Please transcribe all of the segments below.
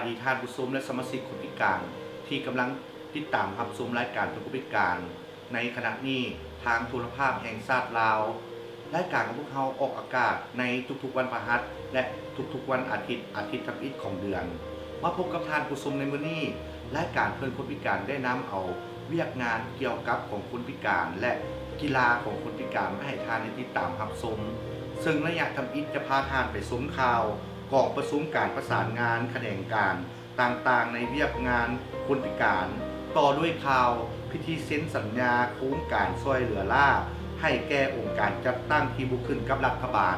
ດີທ່ານຜູ້ຊົມ ແລະ ສະມາຊິກຄົນພິການ ທີ່ກຳລັງຕິດຕາມຮັບຊົມລາຍການເພື່ອຄົນພິການໃນຂະນະນີ້ ທາງໂທລະພາບແຫ່ງຊາດລາວ. ລາຍການຂອງພວກເຮົາອອກອາກາດໃນທຸກໆວັນພະຫັດ ແລະ ທຸກໆວັນອາທິດ, ອາທິດທຳອິດຂອງເດືອນ. ມາພົບກັບທ່ານຜູ້ຊົມໃນມື້ນີ້, ລາຍການເພື່ອຄົນພິການໄດ້ນຳເອົາວຽກງານກ່ຽວກັບຂອງຄົນພິການ ແລະ ກິລາຂອງຄົນພິການມາໃຫ້ທ່ານໄດ້ຕິດຕາມຮັບຊົມ, ເຊິ່ງໄລຍະທຳອິດຈະພາທ່ານໄປຊົມຂ່າວ ກອງປະຊຸມການປະສານງານຂະແໜງການຕ່າງໆໃນວຽກງານຄົນພິການ, ຕໍ່ດ້ວຍຂ່າວພິທີເຊັນສັນຍາໂຄງການຊ່ວຍເຫຼືອລ້າໃຫ້ແກ່ອົງການຈັດຕັ້ງທີ່ບໍ່ຂຶ້ນກັບລັດຖະບານ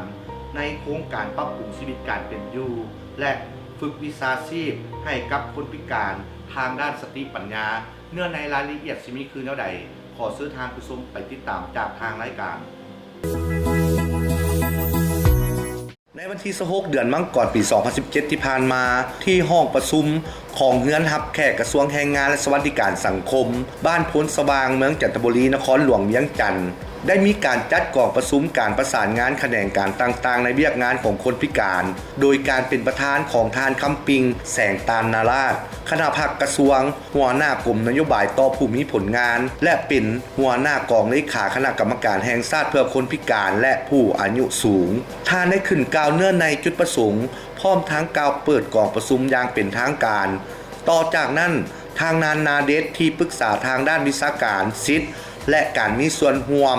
ໃນໂຄງການປັບປຸງຊີວິດການເປັນຢູ່ ແລະ ຝຶກວິຊາຊີບໃຫ້ກັບຄົນພິການທາງດ້ານສະຕິປັນຍາ. ເນື້ອໃນລາຍລະອຽດຊິມີຄືແນວໃດ, ຂໍເຊີນທ່ານຜູ້ຊົມໄປຕິດຕາມຈາກທາງລາຍການ. ໃນວັນທີຊາວຫົກ ເດືອນມັງກອນ ປີສອງພັນສິບເຈັດ ທີ່ຜ່ານມາ, ທີ່ຫ້ອງປະຊຸມຂອງເຮືອນຮັບແຂກກະຊວງແຮງງານ ແລະ ສະຫວັດດີການສັງຄົມ ບ້ານໂພນສະຫວ່າງ ເມືອງຈັນທະບູລີ ນະຄອນຫຼວງວຽງຈັນ ໄດ້ມີການຈັດກອງປະຊຸມການປະສານງານຂະແໜງການຕ່າງໆໃນວຽກງານຂອງຄົນພິການ ໂດຍການເປັນປະທານຂອງທ່ານ ຄຳປິງ ແສງຕານນາລາດ ຄະນະພັກກະຊວງ, ຫົວໜ້າກົມນະໂຍບາຍຕໍ່ຜູ້ມີຜົນງານ ແລະ ເປັນຫົວໜ້າກອງເລຂາຄະນະກຳມະການແຫ່ງຊາດເພື່ອຄົນພິການ ແລະ ຜູ້ອາຍຸສູງ. ທ່ານໄດ້ຂຶ້ນກ່າວເນື້ອໃນ, ຈຸດປະສົງ ພ້ອມທັງກ່າວເປີດກອງປະຊຸມຢ່າງເປັນທາງການ. ຕໍ່ຈາກນັ້ນ, ທາງທ່ານ ນາເດັດ ທີ່ປຶກສາທາງດ້ານວິຊາການ, ສິດ ແລະ ການມີສ່ວນຮ່ວມ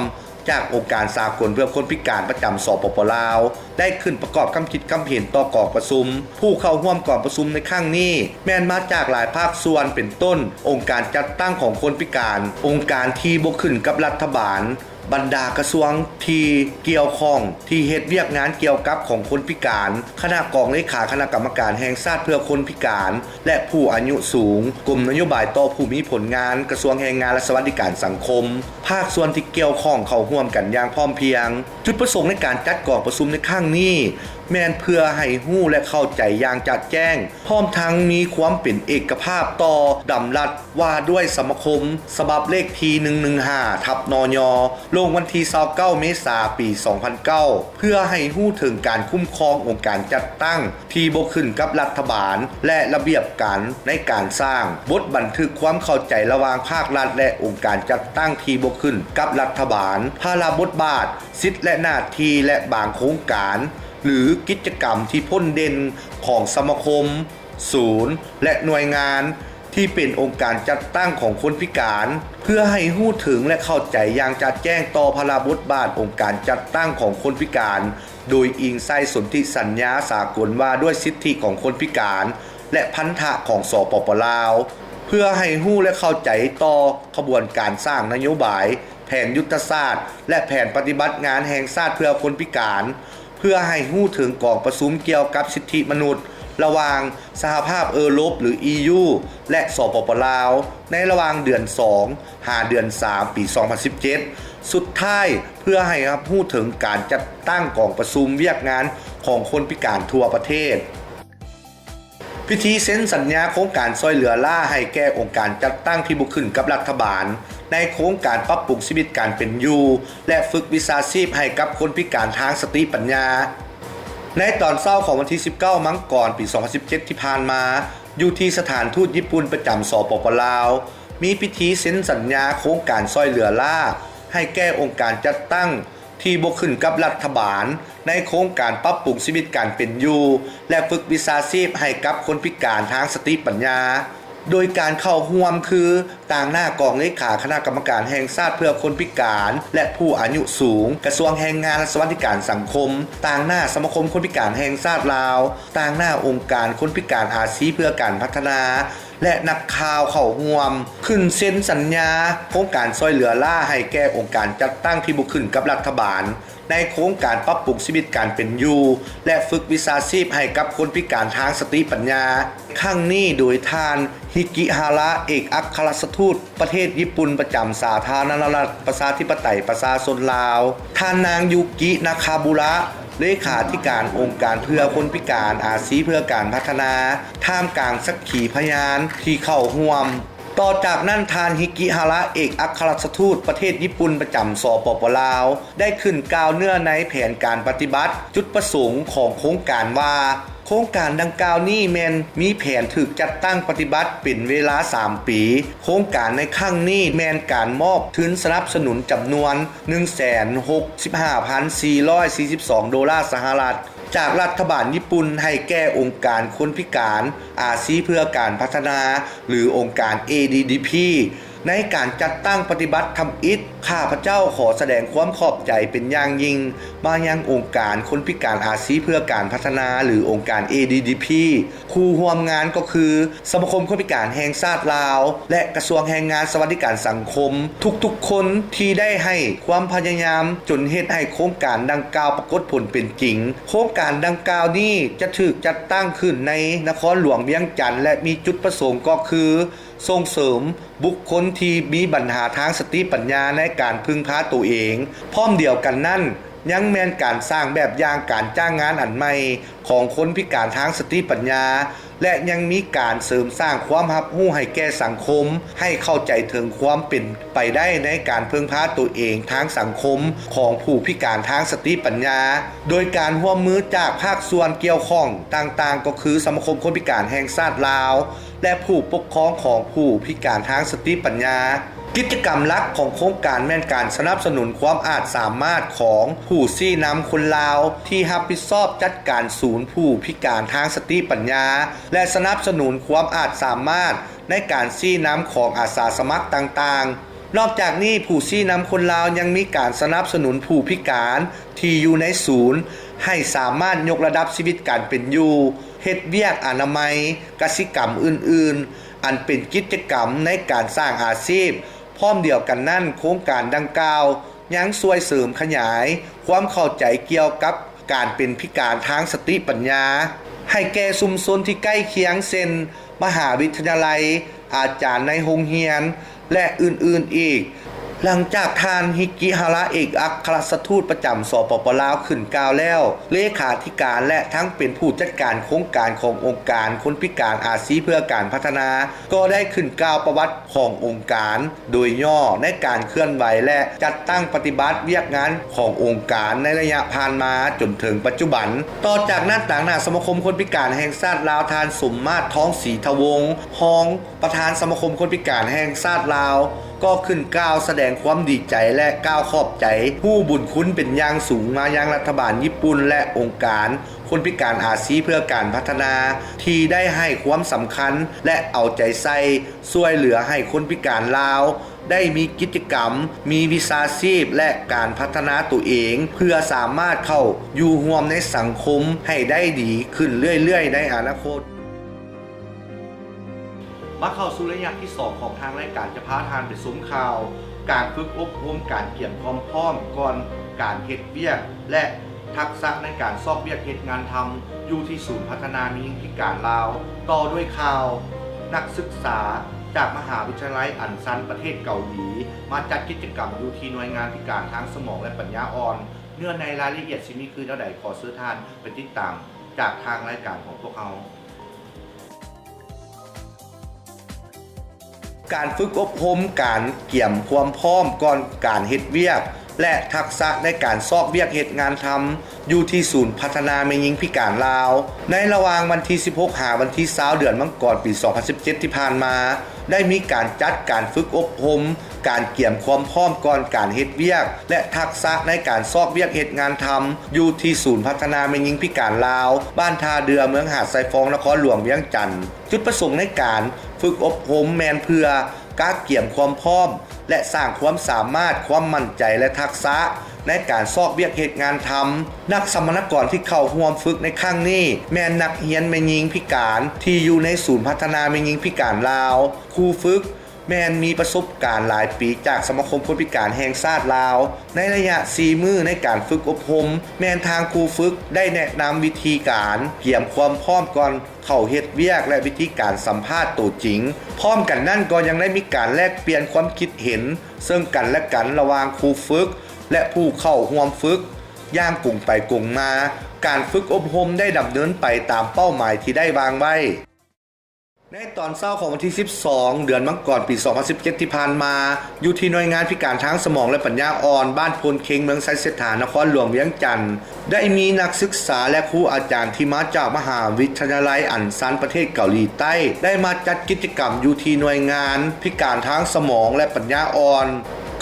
ຈາກອົງການສາກົນເພື່ອຄົນພິການປະຈຳ ສປປ ລາວ ໄດ້ຂຶ້ນປະກອບຄຳຄິດຄຳເຫັນຕໍ່ກອງປະຊຸມ. ຜູ້ເຂົ້າຮ່ວມກອງປະຊຸມໃນຄັ້ງນີ້ ແມ່ນມາຈາກຫຼາຍພາກສ່ວນ ເປັນຕົ້ນ ອົງການຈັດຕັ້ງຂອງຄົນພິການ, ອົງການທີ່ບໍ່ຂຶ້ນກັບລັດຖະບານ, ບັນດາກະຊວງທີ່ກ່ຽວຂ້ອງທີ່ເຮັດວຽກງານກ່ຽວກັບຂອງຄົນພິການ, ຄະນະກອງເລຂາຄະນະກຳມະການແຫ່ງຊາດເພື່ອຄົນພິການ ແລະ ຜູ້ອາຍຸສູງ, ກົມນະໂຍບາຍຕໍ່ຜູ້ມີຜົນງານ, ກະຊວງແຮງງານ ແລະ ສະຫວັດດີການສັງຄົມ, ພາກສ່ວນທີ່ກ່ຽວຂ້ອງເຂົ້າຮ່ວມກັນຢ່າງພ້ອມພຽງ. ຈຸດປະສົງໃນການຈັດກອງປະຊຸມໃນຄັ້ງນີ້ ແມ່ນເພື່ອໃຫ້ຮູ້ ແລະ ເຂົ້າໃຈຢ່າງຈະແຈ້ງ, ພ້ອມທັງມີຄວາມເປັນເອກະພາບຕໍ່ດຳລັດວ່າດ້ວຍສະມາຄົມ ສະບັບເລກທີ ໜຶ່ງໜຶ່ງຫ້າ ທັບ ນຍ ລົງວັນທີ ຊາວເກົ້າ ເມສາ ປີສອງພັນເກົ້າ ເພື່ອໃຫ້ຮູ້ເຖິງການຄຸ້ມຄອງອົງການຈັດຕັ້ງ ທີ່ບໍ່ຂຶ້ນກັບລັດຖະບານ ແລະ ລະບຽບການໃນການສ້າງບົດບັນທຶກຄວາມເຂົ້າໃຈລະຫວ່າງພາກລັດ ແລະ ອົງການຈັດຕັ້ງທີ່ບໍ່ຂຶ້ນກັບລັດຖະບານ, ພາລະບົດບາດ, ສິດ ແລະ ໜ້າທີ່ ແລະ ບາງໂຄງການ ຫຼື ກິດຈະກຳທີ່ພົ້ນເດັ່ນຂອງສະມາຄົມ, ສູນ ແລະ ໜ່ວຍງານ ທີ່ເປັນອົງການຈັດຕັ້ງຂອງຄົນພິການ, ເພື່ອໃຫ້ຮູ້ເຖິງ ແລະ ເຂົ້າໃຈຢ່າງຈະແຈ້ງຕໍ່ພາລະບົດບາດອົງການຈັດຕັ້ງຂອງຄົນພິການ, ໂດຍອີງໃສ່ສົນທິສັນຍາສາກົນວ່າດ້ວຍສິດທິຂອງຄົນພິການ ແລະ ພັນທະຂອງ ສປປ ລາວ, ເພື່ອໃຫ້ຮູ້ ແລະ ເຂົ້າໃຈຕໍ່ຂະບວນການສ້າງນະໂຍບາຍ, ແຜນຍຸດທະສາດ ແລະ ແຜນປະຕິບັດງານແຫ່ງຊາດເພື່ອຄົນພິການ, ເພື່ອໃຫ້ຮູ້ເຖິງກອງປະຊຸມກ່ຽວກັບສິດທິມະນຸດ ລະຫວ່າງສະຫະພາບເອີຣົບ ຫຼື ອີຢູ ແລະ ສປປ ລາວ ໃນລະຫວ່າງເດືອນສອງ ຫາເດືອນສາມ ປີສອງພັນສິບເຈັດ. ສຸດທ້າຍ, ເພື່ອໃຫ້ຮັບຮູ້ເຖິງການຈັດຕັ້ງກອງປະຊຸມວຽກງານຂອງຄົນພິການທົ່ວປະເທດ. ພິທີເຊັນສັນຍາໂຄງການຊ່ອຍເຫຼືອລ້າໃຫ້ແກ່ອົງການຈັດຕັ້ງທີ່ບໍ່ຂຶ້ນກັບລັດຖະບານ ໃນໂຄງການປັບປຸງຊີວິດການເປັນຢູ່ ແລະ ຝຶກວິຊາຊີບໃຫ້ກັບຄົນພິການທາງສະຕິປັນຍາ ໃນຕອນເຊົ້າຂອງວັນທີ ສິບເກົ້າ ມັງກອນ ປີສອງພັນສິບເຈັດ ທີ່ຜ່ານມາ, ຢູ່ທີ່ສະຖານທູດຍີ່ປຸ່ນປະຈຳ ສປປ ລາວ, ມີພິທີເຊັນສັນຍາໂຄງການຊ່ອຍເຫຼືອລ້າໃຫ້ແກ່ອົງການຈັດຕັ້ງ ທີ່ບໍ່ຂຶ້ນກັບລັດຖະບານ ໃນໂຄງການປັບປຸງຊີວິດການເປັນຢູ່ ແລະ ຝຶກວິຊາຊີບໃຫ້ກັບຄົນພິການທາງສະຕິປັນຍາ, ໂດຍການເຂົ້າຮ່ວມຄື ຕາງໜ້າກອງເລຂາຄະນະກຳມະການແຫ່ງຊາດເພື່ອຄົນພິການ ແລະ ຜູ້ອາຍຸສູງ, ກະຊວງແຮງງານ ແລະ ສະຫວັດດີການສັງຄົມ, ຕາງໜ້າສະມາຄົມຄົນພິການແຫ່ງຊາດລາວ, ຕາງໜ້າອົງການຄົນພິການອາຊີເພື່ອການພັດທະນາ ແລະ ນັກຂ່າວເຂົ້າຮ່ວມ. ຂຶ້ນເຊັນສັນຍາໂຄງການຊ່ອຍເຫຼືອລ້າໃຫ້ແກ່ອົງການຈັດຕັ້ງທີ່ບໍ່ຂຶ້ນກັບລັດຖະບານ ໃນໂຄງການປັບປຸງຊີວິດການເປັນຢູ່ ແລະ ຝຶກວິຊາຊີບໃຫ້ກັບຄົນພິການທາງສະຕິປັນຍາ. ຄັ້ງນີ້ໂດຍທ່ານ ຮິກິຮາຣະ ເອກອັກຄະລັດຖະທູດປະເທດຍີ່ປຸ່ນປະຈຳສາທາລະນະລັດປະຊາທິປະໄຕປະຊາຊົນລາວ, ທ່ານນາງ ຢູກິ ນາຄາບູຣະ ເລຂາທິການອົງການເພື່ອຄົນພິການອາຊີເພື່ອການພັດທະນາ, ທ່າມກາງສັກຂີພະຍານທີ່ເຂົ້າຮ່ວມ. ຕໍ່ຈາກນັ້ນ, ທ່ານ ຮິກິຮາຣະ ເອກອັກຄະລັດຖະທູດປະເທດຍີ່ປຸ່ນປະຈຳ ສປປ ລາວ ໄດ້ຂຶ້ນກ່າວເນື້ອໃນແຜນການປະຕິບັດ, ຈຸດປະສົງຂອງໂຄງການວ່າ ໂຄງການດັ່ງກ່າວນີ້ແມ່ນມີແຜນຖືກຈັດຕັ້ງປະຕິບັດເປັນເວລາສາມປີ. ໂຄງການໃນຄັ້ງນີ້ແມ່ນການມອບທຶນສະໜັບສະໜູນຈຳນວນໜຶ່ງແສນຫົກສິບຫ້າພັນສີ່ຮ້ອຍສີ່ສິບສອງໂດລາສະຫະລັດ ຈາກລັດຖະບານຍີ່ປຸ່ນໃຫ້ແກ່ອົງການຄົນພິການອາຊີເພື່ອການພັດທະນາ ຫຼື ອົງການ ເອດີດີພີ. ໃນການຈັດຕັ້ງປະຕິບັດທຳອິດ, ຂ້າພະເຈົ້າຂໍສະແດງຄວາມຂອບໃຈເປັນຢ່າງຍິ່ງມາຍັງອົງການຄົນພິການອາຊີເພື່ອການພັດທະນາ ຫຼື ອົງການ ເອດີດີພີ, ຄູ່ຮ່ວມງານກໍຄື ສະມາຄົມຄົນພິການແຫ່ງຊາດລາວ ແລະ ກະຊວງແຮງງານສະຫວັດດີການສັງຄົມ ທຸກໆຄົນທີ່ໄດ້ໃຫ້ຄວາມພະຍາຍາມຈົນເຮັດໃຫ້ໂຄງການດັ່ງກ່າວປາກົດຜົນເປັນຈິງ. ໂຄງການດັ່ງກ່າວນີ້ຈະຖືກຈັດຕັ້ງຂຶ້ນໃນນະຄອນຫຼວງວຽງຈັນ ແລະ ມີຈຸດປະສົງກໍຄື ສົ່ງເສີມບຸກຄົນທີ່ມີບັນຫາທາງສະຕິປັນຍາໃນການເພິ່ງພາໂຕເອງ. ພ້ອມດຽວກັນນັ້ນ, ຍັງແມ່ນການສ້າງແບບຢ່າງການຈ້າງງານອັນໃໝ່ຂອງຄົນພິການທາງສະຕິປັນຍາ ແລະ ຍັງມີການເສີມສ້າງຄວາມຮັບຮູ້ໃຫ້ແກ່ສັງຄົມ ໃຫ້ເຂົ້າໃຈເຖິງຄວາມເປັນໄປໄດ້ໃນການເພິ່ງພາໂຕເອງທາງສັງຄົມຂອງຜູ້ພິການທາງສະຕິປັນຍາ ໂດຍການຮ່ວມມືຈາກພາກສ່ວນກ່ຽວຂ້ອງຕ່າງໆ ກໍຄື ສະມາຄົມຄົນພິການແຫ່ງຊາດລາວ ແລະ ຜູ້ປົກຄອງຂອງຜູ້ພິການທາງສະຕິປັນຍາ. ກິດຈະກຳຫຼັກຂອງໂຄງການແມ່ນການສະໜັບສະໜູນຄວາມອາດສາມາດຂອງຜູ້ຊີ້ນຳຄົນລາວທີ່ຮັບຜິດຊອບຈັດການສູນຜູ້ພິການທາງສະຕິປັນຍາ ແລະ ສະໜັບສະໜູນຄວາມອາດສາມາດໃນການຊີ້ນຳຂອງອາສາສະໝັກຕ່າງໆ. ນອກຈາກນີ້, ຜູ້ຊີ້ນຳຄົນລາວຍັງມີການສະໜັບສະໜູນຜູ້ພິການທີ່ຢູ່ໃນສູນ ໃຫ້ສາມາດຍົກລະດັບຊີວິດການເປັນຢູ່, ເຮັດວຽກອະນາໄມ, ກະສິກຳອື່ນໆ ອັນເປັນກິດຈະກຳໃນການສ້າງອາຊີບ. ພ້ອມດຽວກັນນັ້ນ, ໂຄງການດັ່ງກ່າວຍັງຊ່ວຍເສີມຂະຫຍາຍຄວາມເຂົ້າໃຈກ່ຽວກັບການເປັນພິການທາງສະຕິປັນຍາໃຫ້ແກ່ຊຸມຊົນທີ່ໃກ້ຄຽງ ເຊັ່ນ ມະຫາວິທະຍາໄລ, ອາຈານໃນໂຮງຮຽນ ແລະ ອື່ນໆອີກ. ຫຼັງຈາກທ່ານ ຮິກິຮາຣະ ເອກອັກຄະລັດຖະທູດປະຈຳ ສປປ ລາວ ຂຶ້ນກ່າວແລ້ວ, ເລຂາທິການ ແລະ ທັງເປັນຜູ້ຈັດການໂຄງການຂອງອົງການຄົນພິການອາຊີເພື່ອການພັດທະນາ ກໍໄດ້ຂຶ້ນກ່າວປະຫວັດຂອງອົງການໂດຍຫຍໍ້ ໃນການເຄື່ອນໄຫວ ແລະ ຈັດຕັ້ງປະຕິບັດວຽກງານຂອງອົງການໃນໄລຍະຜ່ານມາຈົນເຖິງປັດຈຸບັນ. ຕໍ່ຈາກນັ້ນ, ຕາງໜ້າສະມາຄົມຄົນພິການແຫ່ງຊາດລາວ ທ່ານ ສົມມາດ ທອງສີທະວົງ ຮອງ ປະທານສະມາຄົມຄົນພິການແຫ່ງຊາດລາວ ກໍຂຶ້ນກ່າວສະແດງຄວາມດີໃຈ ແລະ ກ່າວຂອບໃຈຮູ້ບຸນຄຸນເປັນຢ່າງສູງມາຍັງລັດຖະບານຍີ່ປຸ່ນ ແລະ ອົງການຄົນພິການອາຊີເພື່ອການພັດທະນາ ທີ່ໄດ້ໃຫ້ຄວາມສຳຄັນ ແລະ ເອົາໃຈໃສ່ຊ່ວຍເຫຼືອໃຫ້ຄົນພິການລາວ ໄດ້ມີກິດຈະກຳ, ມີວິຊາຊີບ ແລະ ການພັດທະນາຕົວເອງ ເພື່ອສາມາດເຂົ້າຢູ່ຮ່ວມໃນສັງຄົມໃຫ້ໄດ້ດີຂຶ້ນເລື້ອຍໆໃນອະນາຄົດ. ມາເຂົ້າສູ່ໄລຍະທີສອງຂອງທາງລາຍການຈະພາທ່ານໄປຊົມຂ່າວ ການຝຶກອົບຮົມການກຽມຄວາມພ້ອມກ່ອນການເຮັດວຽກ ແລະ ທັກສະໃນການຊອກວຽກເຮັດງານທຳ ຢູ່ທີ່ສູນພັດທະນາແມ່ຍິງພິການລາວ. ຕໍ່ດ້ວຍຂ່າວ ນັກສຶກສາຈາກມະຫາວິທະຍາໄລອັນຊັນປະເທດເກົາຫຼີ ມາຈັດກິດຈະກຳຢູ່ທີ່ໜ່ວຍງານພິການທາງສະໝອງ ແລະ ປັນຍາອ່ອນ. ເນື້ອໃນລາຍລະອຽດຊິມີຄືແນວໃດ, ຂໍເຊີນທ່ານໄປຕິດຕາມຈາກທາງລາຍການຂອງພວກເຮົາ. ການຝຶກອົບຮົມການກຽມຄວາມພ້ອມກ່ອນການເຮັດວຽກ ແລະ ທັກສະໃນການຊອກວຽກເຮັດງານທຳ ຢູ່ທີ່ສູນພັດທະນາແມ່ຍິງພິການລາວ. ໃນລະຫວ່າງວັນທີສິບຫົກ ຫາວັນທີຊາວ ເດືອນມັງກອນ ປີສອງພັນສິບເຈັດ ທີ່ຜ່ານມາ, ໄດ້ມີການຈັດການຝຶກອົບຮົມ ການກຽມຄວາມພ້ອມກ່ອນການເຮັດວຽກ ແລະ ທັກສະໃນການຊອກວຽກເຮັດງານທຳ ຢູ່ທີ່ສູນພັດທະນາແມ່ຍິງພິການລາວ ບ້ານທ່າເດື່ອ ເມືອງຫາດຊາຍຟອງ ນະຄອນຫຼວງວຽງຈັນ. ຈຸດປະສົງໃນການຝຶກອົບຮົມແມ່ນເພື່ອກະກຽມຄວາມພ້ອມ ແລະ ສ້າງຄວາມສາມາດ, ຄວາມໝັ້ນໃຈ ແລະ ທັກສະໃນການຊອກວຽກເຮັດງານທຳ. ນັກສຳມະນາກອນທີ່ເຂົ້າຮ່ວມຝຶກໃນຄັ້ງນີ້ ແມ່ນນັກຮຽນແມ່ຍິງພິການທີ່ຢູ່ໃນສູນພັດທະນາແມ່ຍິງພິການລາວ, ຄູຝຶກ ແມ່ນມີປະສົບການຫຼາຍປີຈາກສະມາຄົມຄົນພິການແຫ່ງຊາດລາວ. ໃນໄລຍະສີ່ມື້ໃນການຝຶກອົບຮົມ, ແມ່ນທາງຄູຝຶກໄດ້ແນະນຳວິທີການກຽມຄວາມພ້ອມກ່ອນເຂົ້າເຮັດວຽກ ແລະ ວິທີການສຳພາດໂຕຈິງ. ພ້ອມກັນນັ້ນກໍຍັງໄດ້ມີການແລກປ່ຽນຄວາມຄິດເຫັນເຊິ່ງກັນແລະກັນລະຫວ່າງຄູຝຶກ ແລະ ຜູ້ເຂົ້າຮ່ວມຝຶກຢ່າງກົງໄປກົງມາ. ການຝຶກອົບຮົມໄດ້ດຳເນີນໄປຕາມເປົ້າໝາຍທີ່ໄດ້ວາງໄວ້. ໃນຕອນເຊົ້າຂອງວັນທີສິບສອງ ເດືອນມັງກອນ ປີສອງພັນສິບເຈັດ ທີ່ຜ່ານມາ, ຢູ່ທີ່ໜ່ວຍງານພິການທາງສະໝອງ ແລະ ປັນຍາອ່ອນ ບ້ານໂພນເຄັງ ເມືອງໄຊເສດຖາ ນະຄອນຫຼວງວຽງຈັນ, ໄດ້ມີນັກສຶກສາ ແລະ ຄູອາຈານທີ່ມາຈາກມະຫາວິທະຍາໄລອັນຊັນ ປະເທດເກົາຫຼີໃຕ້ ໄດ້ມາຈັດກິດຈະກຳຢູ່ທີ່ໜ່ວຍງານພິການທາງສະໝອງ ແລະ ປັນຍາອ່ອນ.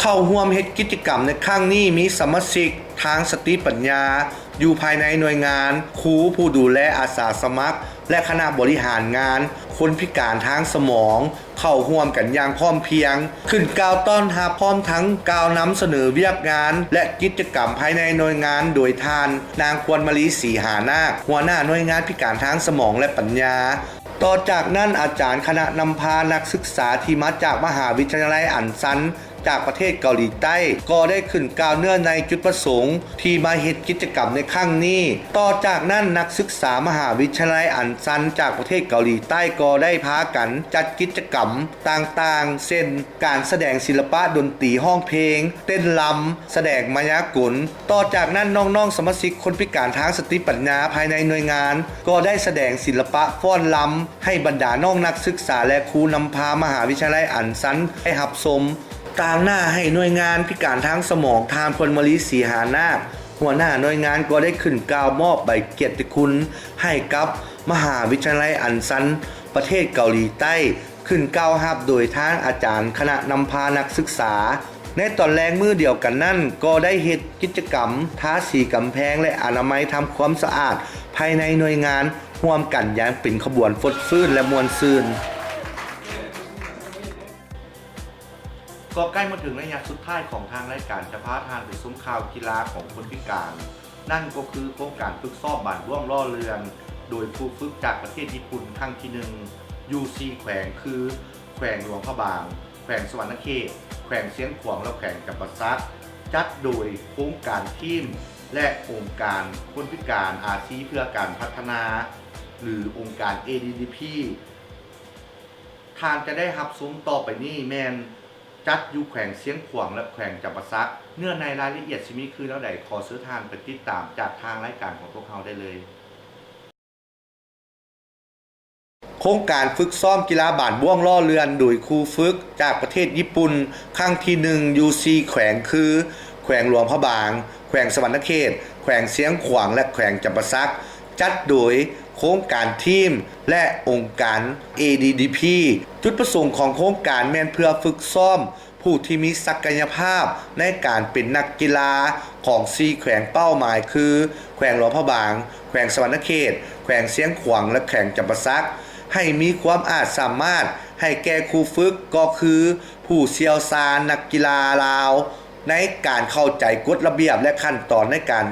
ເຂົ້າຮ່ວມເຮັດກິດຈະກຳໃນຄັ້ງນີ້ມີສະມາຊິກທາງສະຕິປັນຍາ ຢູ່ພາຍໃນໜ່ວຍງານ, ຄູ, ຜູ້ດູແລອາສາສະໝັກ ແລະ ຄະນະບໍລິຫານງານຄົນພິການທາງສະໝອງ ເຂົ້າຮ່ວມກັນຢ່າງພ້ອມພຽງ, ຂຶ້ນກ່າວຕ້ອນຮັບ ພ້ອມທັງກ່າວນຳສະເໜີວຽກງານ ແລະ ກິດຈະກຳພາຍໃນໜ່ວຍງານ ໂດຍທ່ານ ນາງ ພວນມະລີ ສີຫານາກ ຫົວໜ້າໜ່ວຍງານພິການທາງສະໝອງ ແລະ ປັນຍາ. ຕໍ່ຈາກນັ້ນ, ອາຈານຄະນະນຳພານັກສຶກສາທີ່ມາຈາກມະຫາວິທະຍາໄລອັນຊັນ ຈາກປະເທດເກົາຫຼີໃຕ້ ກໍໄດ້ຂຶ້ນກ່າວເນື້ອໃນຈຸດປະສົງທີ່ມາເຮັດກິດຈະກຳໃນຄັ້ງນີ້. ຕໍ່ຈາກນັ້ນ, ນັກສຶກສາມະຫາວິທະຍາໄລອັນຊັນ ຈາກປະເທດເກົາຫຼີໃຕ້ ກໍໄດ້ພາກັນຈັດກິດຈະກຳຕ່າງໆ ເຊັ່ນ ການສະແດງສິລະປະດົນຕີຮ້ອງເພງ, ເຕັ້ນລຳ, ສະແດງມາຍາກົນ. ຕໍ່ຈາກນັ້ນ, ນ້ອງໆສະມາຊິກຄົນພິການທາງສະຕິປັນຍາພາຍໃນໜ່ວຍງານ ກໍໄດ້ສະແດງສິລະປະຟ້ອນລຳ ໃຫ້ບັນດານ້ອງນັກສຶກສາ ແລະ ຄູນຳພາມະຫາວິທະຍາໄລອັນຊັນໄດ້ຮັບຊົມ. ຕາງໜ້າໃຫ້ໜ່ວຍງານພິການທາງສະໝອງ, ທ່ານ ພວນມະລີ ສີຫານາກ ຫົວໜ້າໜ່ວຍງານ ກໍໄດ້ຂຶ້ນກ່າວມອບໃບກຽດຕິຄຸນໃຫ້ກັບມະຫາວິທະຍາໄລອັນຊັນ ປະເທດເກົາຫຼີໃຕ້ ຂຶ້ນກ່າວຮັບໂດຍທ່ານອາຈານຄະນະນຳພານັກສຶກສາ. ໃນຕອນແລງມື້ດຽວກັນນັ້ນ ກໍໄດ້ເຮັດກິດຈະກຳທາສີກຳແພງ ແລະ ອະນາໄມທຳຄວາມສະອາດພາຍໃນໜ່ວຍງານ ຮ່ວມກັນຢ່າງເປັນຂະບວນຟົດຟື້ນ ແລະ ມ່ວນຊື່ນ. ກໍໃກ້ມາເຖິງໄລຍະສຸດທ້າຍຂອງທາງລາຍການຈະພາທ່ານໄປຊົມຂ່າວກິລາຂອງຄົນພິການ, ນັ້ນກໍຄືໂຄງການຝຶກຊ້ອມບານບ້ວງຫຼໍ່ເລື່ອນ ໂດຍຄູຝຶກຈາກປະເທດຍີ່ປຸ່ນຄັ້ງທີໜຶ່ງ ຢູ່ສີ່ແຂວງ ຄື ແຂວງຫຼວງພະບາງ, ແຂວງສະຫວັນນະເຂດ, ແຂວງຊຽງຂວາງ ແລະ ແຂວງຈຳປາສັກ, ຈັດໂດຍໂຄງການທີມ ແລະ ອົງການຄົນພິການອາຊີເພື່ອການພັດທະນາ ຫຼື ອົງການ ເອດີດີພີ. ທ່ານຈະໄດ້ຮັບຊົມຕໍ່ໄປນີ້ແມ່ນຈັດຢູ່ແຂວງຊຽງຂວາງ ແລະ ແຂວງຈຳປາສັກ. ເນື້ອໃນລາຍລະອຽດຊິມີຄືແນວໃດ, ຂໍເຊີນທ່ານໄປຕິດຕາມຈາກທາງລາຍການຂອງພວກເຮົາໄດ້ເລີຍ. ໂຄງການຝຶກຊ້ອມກິລາບານບ້ວງຫຼໍ່ເລື່ອນໂດຍຄູຝຶກຈາກປະເທດຍີ່ປຸ່ນ ຄັ້ງທີໜຶ່ງ ຢູ່ສີ່ແຂວງ ຄື ແຂວງຫຼວງພະບາງ, ແຂວງສະຫວັນນະເຂດ, ແຂວງຊຽງຂວາງ ແລະ ແຂວງຈຳປາສັກ, ຈັດໂດຍໂຄງການທີມ ແລະ ອົງການ ເອດີດີພີ. ຈຸດປະສົງຂອງໂຄງການແມ່ນເພື່ອຝຶກຊ້ອມຜູ້ທີ່ມີສັກກະຍະພາບໃນການເປັນນັກກິລາຂອງສີ່ແຂວງເປົ້າໝາຍ ຄື ແຂວງຫຼວງພະບາງ, ແຂວງສະຫວັນນະເຂດ, ແຂວງຊຽງຂວາງ ແລະ ແຂວງຈຳປາສັກ ໃຫ້ມີຄວາມອາດສາມາດໃຫ້ແກ່ຄູຝຶກ ກໍຄືຜູ້ຊ່ຽວຊານນັກກິລາລາວ ໃນການເຂົ້າໃຈກົດລະບຽບ ແລະ ຂັ້ນຕອນໃນການ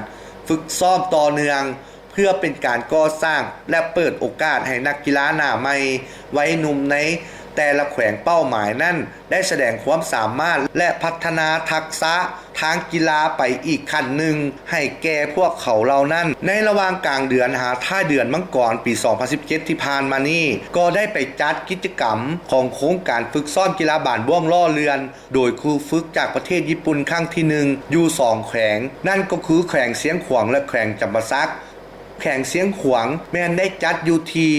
ຝຶກຊ້ອມຕໍ່ເນື່ອງ ເພື່ອເປັນການກໍ່ສ້າງ ແລະ ເປີດໂອກາດໃຫ້ນັກກິລາໜ້າໃໝ່ ໄວໜຸ່ມໃນແຕ່ລະແຂວງເປົ້າໝາຍນັ້ນ ໄດ້ສະແດງຄວາມສາມາດ ແລະ ພັດທະນາທັກສະທາງກິລາໄປອີກຂັ້ນໜຶ່ງໃຫ້ແກ່ພວກເຂົາເຫຼົ່ານັ້ນ. ໃນລະຫວ່າງກາງເດືອນຫາທ້າຍເດືອນມັງກອນ ປີສອງພັນສິບເຈັດ ທີ່ຜ່ານມານີ້ ກໍໄດ້ໄປຈັດກິດຈະກຳຂອງໂຄງການຝຶກຊ້ອມກິລາບານບ້ວງຫຼໍ່ເລື່ອນ ໂດຍຄູຝຶກຈາກປະເທດຍີ່ປຸ່ນຄັ້ງທີໜຶ່ງ ຢູ່ສອງແຂວງ, ນັ້ນກໍຄືແຂວງຊຽງຂວາງ ແລະ ແຂວງຈຳປາສັກ. ແຂວງຊຽງຂວາງແມ່ນໄດ້ຈັດຢູ່ທີ່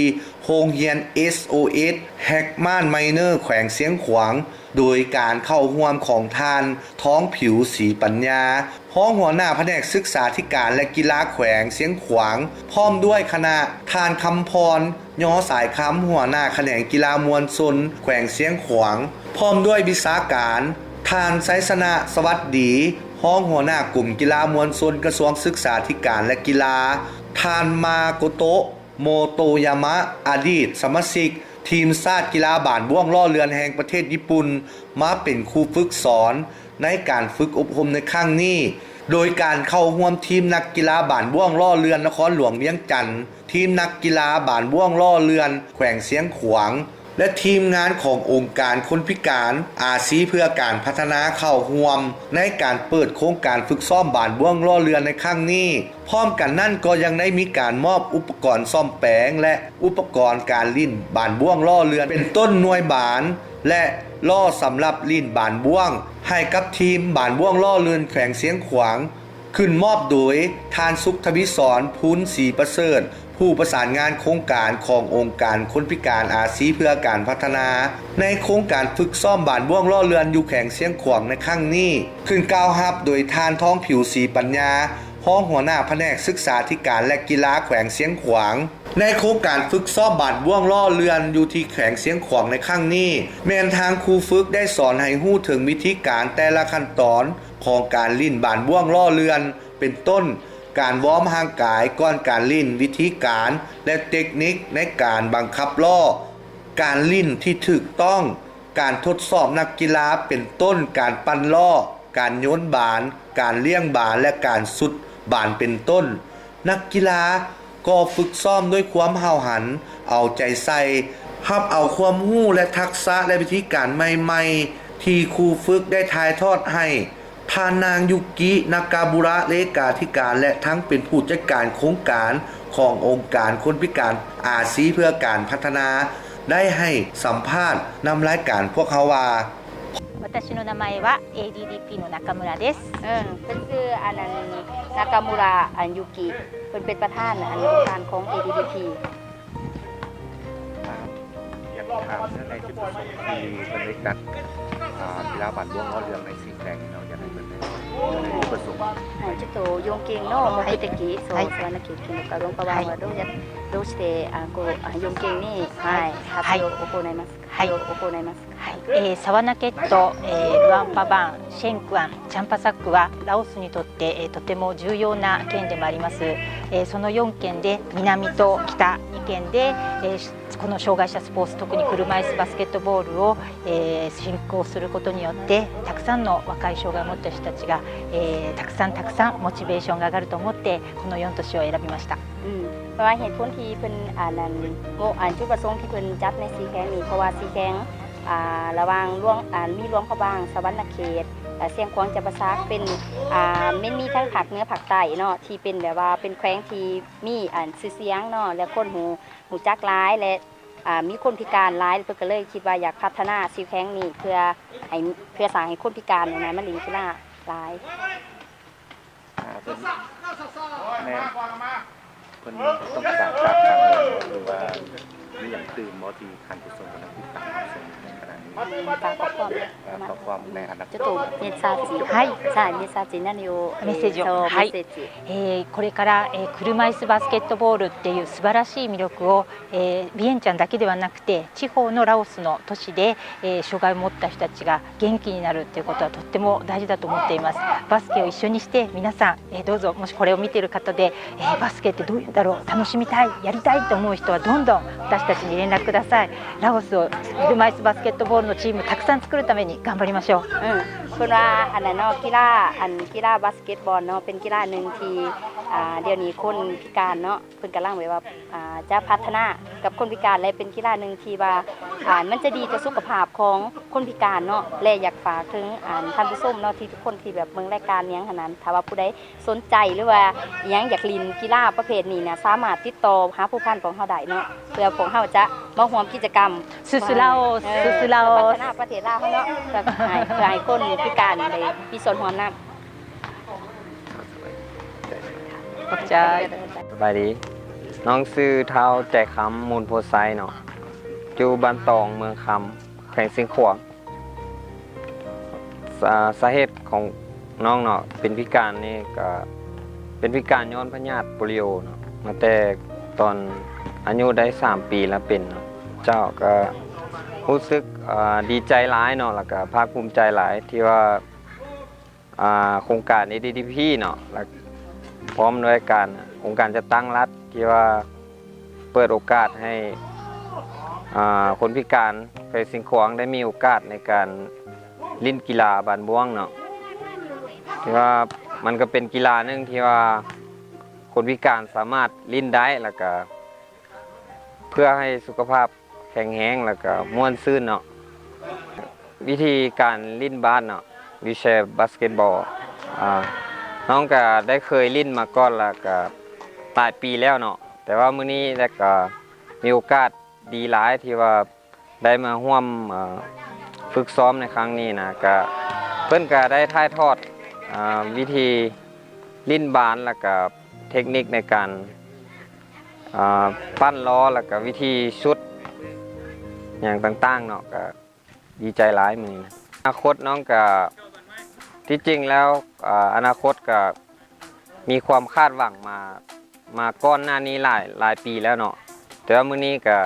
ໂຮງຮຽນ ເອສໂອເອສ ແຮັກມານ ໄມເນີ ແຂວງຊຽງຂວາງ ໂດຍການເຂົ້າຮ່ວມຂອງທ່ານ ທອງຜິວ ສີປັນຍາ ຮອງຫົວໜ້າພະແນກສຶກສາທິການ ແລະ ກິລາແຂວງຊຽງຂວາງ ພ້ອມດ້ວຍຄະນະ, ທ່ານ ຄຳພອນ ຍໍສາຍຄຳ ຫົວໜ້າຂະແໜງກິລາມວນຊົນແຂວງຊຽງຂວາງ ພ້ອມດ້ວຍວິຊາການ, ທ່ານ ໄຊຊະນະ ສະຫວັດດີ ຮອງຫົວໜ້າກົມກິລາມວນຊົນ ກະຊວງສຶກສາທິການ ແລະ ກິລາ, ທ່ານ ມາໂກໂຕະ ໂມໂຕຍາມະ ອະດີດສະມາຊິກທີມຊາດກິລາບານບ້ວງຫຼໍ່ເລື່ອນແຫ່ງປະເທດຍີ່ປຸ່ນ ມາເປັນຄູຝຶກສອນໃນການຝຶກອົບຮົມໃນຄັ້ງນີ້, ໂດຍການເຂົ້າຮ່ວມທີມນັກກິລາບານບ້ວງຫຼໍ່ເລື່ອນນະຄອນຫຼວງວຽງຈັນ, ທີມນັກກິລາບານບ້ວງຫຼໍ່ເລື່ອນແຂວງຊຽງຂວາງ ແລະ ທີມງານຂອງອົງການຄົນພິການອາຊີເພື່ອການພັດທະນາເຂົ້າຮ່ວມໃນການເປີດໂຄງການຝຶກຊ້ອມບານບ້ວງຫຼໍ່ເລື່ອນໃນຄັ້ງນີ້. ພ້ອມກັນນັ້ນກໍຍັງໄດ້ມີການມອບອຸປະກອນສ້ອມແປງ ແລະ ອຸປະກອນການຫຼິ້ນບານບ້ວງຫຼໍ່ເລື່ອນ ເປັນຕົ້ນໜ່ວຍບານ ແລະ ຫຼໍ່ສຳລັບຫຼິ້ນບານບ້ວງ ໃຫ້ກັບທີມບານບ້ວງຫຼໍ່ເລື່ອນແຂວງຊຽງຂວາງ. ຂຶ້ນມອບໂດຍ ທ່ານ ສຸກທະວີສອນ ພູນສີປະເສີດ ຜູ້ປະສານງານໂຄງການຂອງອົງການຄົນພິການອາຊີເພື່ອການພັດທະນາ. ໃນໂຄງການຝຶກຊ້ອມບານບ້ວງລໍ້ເລື່ອນຢູ່ແຂວງຊຽງຂວາງໃນຄັ້ງນີ້ ຂຶ້ນກ່າວຮັບໂດຍທ່ານ ທອງຜິວ ສີປັນຍາ ຮອງຫົວໜ້າພະແນກສຶກສາທິການ ແລະ ກິລາແຂວງຊຽງຂວາງ. ໃນໂຄງການຝຶກຊ້ອມບານບ້ວງລໍ້ເລື່ອນຢູ່ທີ່ແຂວງຊຽງຂວາງໃນຄັ້ງນີ້ ແມ່ນທາງຄູຝຶກໄດ້ສອນໃຫ້ຮູ້ເຖິງວິທີການແຕ່ລະຂັ້ນຕອນຂອງການຫຼິ້ນບານບ້ວງລໍ້ເລື່ອນ ເປັນຕົ້ນ ການວອມຮ່າງກາຍກ່ອນການຫຼິ້ນ, ວິທີການ ແລະ ເຕັກນິກໃນການບັງຄັບລໍ້, ການຫຼິ້ນທີ່ຖືກຕ້ອງ, ການທົດສອບນັກກິລາ ເປັນຕົ້ນ ການປັ່ນລໍ້, ການໂຍນບານ, ການລ້ຽງບານ ແລະ ການຊຸດບານ ເປັນຕົ້ນ. ນັກກິລາກໍຝຶກຊ້ອມດ້ວຍຄວາມຫ້າວຫັນ, ເອົາໃຈໃສ່, ຮັບເອົາຄວາມຮູ້ ແລະ ທັກສະ ແລະ ວິທີການໃໝ່ໆ ທີ່ຄູຝຶກໄດ້ຖ່າຍທອດໃຫ້. ທ່ານນາງ ຢູກິ ນາກາບູຣະ ເລຂາທິການ ແລະ ທັງເປັນຜູ້ຈັດການໂຄງການຂອງອົງການຄົນພິການອາຊີເພື່ອການພັດທະນາ ໄດ້ໃຫ້ສຳພາດນຳລາຍການພວກເຮົາວ່າ. 私の名前は エーディーディーピー の中村です。 ເອີ ເພິ່ນຊື່ອັນນັ້ນ ນາກາມູຣະ ອັນ ຢູກິ ເພິ່ນເປັນປະທານອັນອົງການຂອງ ເອ ດີ ດີ ພີ. ຢາກຖາມເລື່ອງໃນຈຸດປະສົງທີ່ເພິ່ນໄດ້ຈັດ ອ່າ ກິລາບານບ້ວງລໍ້ເລື່ອນໃນສີ່ແຂວງເນາະ ຢາກໃຫ້ເພິ່ນໄດ້ເວົ້າເລື່ອງໃນຈຸດປະສົງ. はい、ちょっとよんけんの目的、はい、そう、はい、澤名家一軒のかどんかは、はい、どうや、どうして、あ、こう、あ、よんけんに、はい、はい、発表を行います。 はい。はい。えー、サバナケット、えー、ルアンパバーン、シェンクアン、チャンパサックはラオスにとって、えー、とても重要な件でもあります。えー、そのよんけんで、南と北にけんで、えー、し-、この障害者スポーツ、特に車椅子バスケットボールを、えー、振興することによって、たくさんの若い障害を持った人たちが、えー、たくさんたくさんモチベーションが上がると思って、このよん都市を選びました。 ອືມ ເພາະວ່າເຫດຜົນທີ່ເພິ່ນ ອັນນັ້ນ ໂມ ອັນ ຈຸດປະສົງທີ່ເພິ່ນຈັດໃນສີ່ແຂວງນີ້ ເພາະວ່າສີ່ແຂວງ ອ່າ ລະຫວ່າງຫຼວງ ອັນ ມີຫຼວງພະບາງ, ສະຫວັນນະເຂດ, ແລະ ຊຽງຂວາງ, ຈຳປາສັກ ເປັນ ອ່າ ແມ່ນມີທັງພາກເໜືອພາກໃຕ້ເນາະ ທີ່ເປັນແບບວ່າເປັນແຂວງທີ່ມີ ອັນ ຊື່ສຽງເນາະ ແລະ ຄົນຮູ້ ຮູ້ຈັກຫຼາຍ ແລະ ອ່າ ມີຄົນພິການຫຼາຍ ເພິ່ນກໍເລີຍຄິດວ່າຢາກພັດທະນາສີ່ແຂວງນີ້ ເພື່ອໃຫ້ ເພື່ອສ້າງໃຫ້ຄົນພິການນີ້ນະ ມາຫຼິ້ນກິລາຫຼາຍ. ອ່າ ເພິ່ນ ແມ່ນ ເພິ່ນຕ້ອງການຝາກຄວາມຫຍັງ ຫຼືວ່າມີຫຍັງຕື່ມບໍ່ທີ່ທ່ານຜູ້ຊົມກຳລັງຕິດຕາມຮັບຊົມໃນຂະນະນີ້? ອືມ ຝາກຂໍ້ຄວາມ ເອີ ຂໍ້ຄວາມໃນອະນາຄົດ. ちょっとメッセージ。はい。はい、メッセージ、何を、メッセージを。えー、そう、はい。メッセージ。えー、これから、えー、車椅子バスケットボールっていう素晴らしい魅力を、えー、ビエンチャンだけではなくて、地方のラオスの都市で、えー、障害を持った人たちが元気になるっていうことはとっても大事だと思っています。バスケを一緒にして、皆さん、えー、どうぞ、もしこれを見ている方で、えー、バスケってどういうんだろう、楽しみたい、やりたいと思う人は、どんどん私たちに連絡ください。ラオスを車椅子バスケットボールのチームたくさん作るために頑張りましょう。 ອືມ ເພິ່ນວ່າ ອັນນັ້ນເນາະ ກິລາ ອັນ ກິລາບາສເກັດບອນເນາະ ເປັນກິລາໜຶ່ງທີ່ ອ່າ ດຽວນີ້ຄົນພິການເນາະ ເພິ່ນກຳລັງແບບວ່າ ອ່າ ຈະພັດທະນາກັບຄົນພິການ ແລະ ເປັນກິລາໜຶ່ງທີ່ວ່າ ອ່າ ມັນຈະດີຕໍ່ສຸຂະພາບຂອງຄົນພິການເນາະ ແລະ ຢາກຝາກເຖິງ ອ່າ ທ່ານຜູ້ຊົມເນາະ ທີ່ທຸກຄົນທີ່ແບບເບິ່ງລາຍການຫຍັງຫັ້ນນະ ຖ້າວ່າຜູ້ໃດສົນໃຈ ຫຼືວ່າຫຍັງຢາກຫຼິ້ນກິລາປະເພດນີ້ນະ ສາມາດຕິດຕໍ່ຫາຜູ້ພັນຂອງເຮົາໄດ້ເນາະ ເພື່ອພວກເຮົາຈະມາຮ່ວມກິດຈະກຳ ສາທຸລາວ ເອີ ສາທຸລາວ ເພື່ອພັດທະນາປະເທດລາວເຮົາເນາະ ເພື່ອໃຫ້ ເພື່ອໃຫ້ຄົນພິການໄດ້ມີສ່ວນຮ່ວມນຳ. ຂອບໃຈ. ສະບາຍດີ ນ້ອງຊື່ ທ້າວ ໃຈຄຳ ມູນໂພໄຊເນາະ ຢູ່ບ້ານຕອງ ເມືອງຄຳ ແຂວງຊຽງຂວາງ. ສາ ສາເຫດຂອງນ້ອງເນາະ ເປັນພິການນີ້ກະເປັນພິການຍ້ອນພະຍາດໂປລິໂອເນາະ ມາແຕ່ຕອນອາຍຸໄດ້ສາມປີລະເປັນເນາະ. ເຈົ້າ ກະຮູ້ສຶກ ເອີ ດີໃຈຫຼາຍເນາະ ລະກະພາກພູມໃຈຫຼາຍທີ່ວ່າ ອ່າ ໂຄງການ ເອ ດີ ດີ ພີ ເນາະ ແລະ ພ້ອມດ້ວຍການ ອົງການຈັດຕັ້ງລັດ ທີ່ວ່າເປີດໂອກາດໃຫ້ ອ່າ ຄົນພິການແຂວງຊຽງຂວາງໄດ້ມີໂອກາດໃນການຫຼິ້ນກິລາບານບ້ວງເນາະ ທີ່ວ່າມັນກະເປັນກິລາໜຶ່ງທີ່ວ່າຄົນພິການສາມາດຫຼິ້ນໄດ້ ແລະກະເພື່ອໃຫ້ສຸຂະພາບ ແຂງແຮງ ແລ້ວກະມ່ວນຊື່ນເນາະ. ວິທີການຫຼິ້ນບາດເນາະ wheelchair basketball ອ່າ ນ້ອງກະໄດ້ເຄີຍຫຼິ້ນມາກ່ອນ ແລ້ວກະຫຼາຍປີແລ້ວເນາະ ແຕ່ວ່າມື້ນີ້ແລ້ວກະມີໂອກາດດີຫຼາຍທີ່ວ່າໄດ້ມາຮ່ວມ ເອີ ຝຶກຊ້ອມໃນຄັ້ງນີ້ນະ ກະເພິ່ນກະໄດ້ຖ່າຍທອດ ອ່າ ວິທີ ຫຼິ້ນບານ ແລ້ວກະເທັກນິກໃນການ ອ່າ ປັ່ນລໍ້ ແລ້ວກະວິທີຊຸດຫຍັງຕ່າງໆເນາະ ກະດີໃຈຫຼາຍມື້ນີ້ນະ. ອະນາຄົດນ້ອງກະ ທີ່ຈິງແລ້ວ ອ່າ ອະນາຄົດກະມີຄວາມຄາດຫວັງມາ ມາກ່ອນໜ້ານີ້ຫຼາຍ ຫຼາຍປີແລ້ວເນາະ ແຕ່ວ່າມື້ນີ້ກະ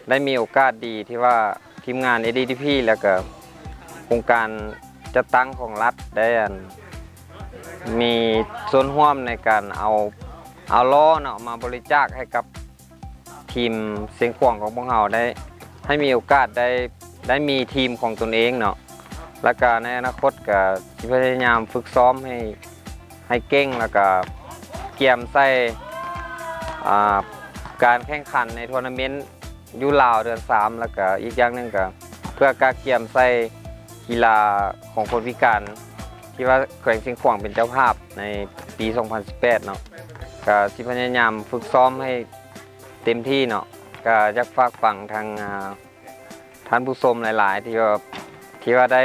ໄດ້ມີໂອກາດດີທີ່ວ່າທີມງານ ເອສດີພີ ແລ້ວກະໂຄງການຈັດຕັ້ງຂອງລັດໄດ້ ອັນ ມີສ່ວນຮ່ວມໃນການເອົາ ເອົາລໍ້ເນາະ ມາບໍລິຈາກໃຫ້ກັບທີມຊຽງຂວາງຂອງພວກເຮົາໄດ້ ໃຫ້ມີໂອກາດໄດ້ ໄດ້ມີທີມຂອງຕົນເອງເນາະ ແລ້ວກະໃນອະນາຄົດກະຊິພະຍາຍາມຝຶກຊ້ອມໃຫ້ ໃຫ້ເກັ່ງ ແລ້ວກະກຽມໃສ່ ອ່າ ການແຂ່ງຂັນໃນທົວນາເມັນຢູ່ລາວເດືອນສາມ ແລ້ວກະອີກຢ່າງໜຶ່ງກະເພື່ອກະກຽມໃສ່ກິລາຂອງຄົນພິການ ທີ່ວ່າແຂວງຊຽງຂວາງເປັນເຈົ້າພາບໃນປີສອງພັນສິບແປດເນາະ ກະຊິພະຍາຍາມຝຶກຊ້ອມໃຫ້ເຕັມທີ່ເນາະ ກະຢາກຝາກຝັງທາງ ອ່າ ທ່ານຜູ້ຊົມຫຼາຍໆ ທີ່ວ່າ ທີ່ວ່າໄດ້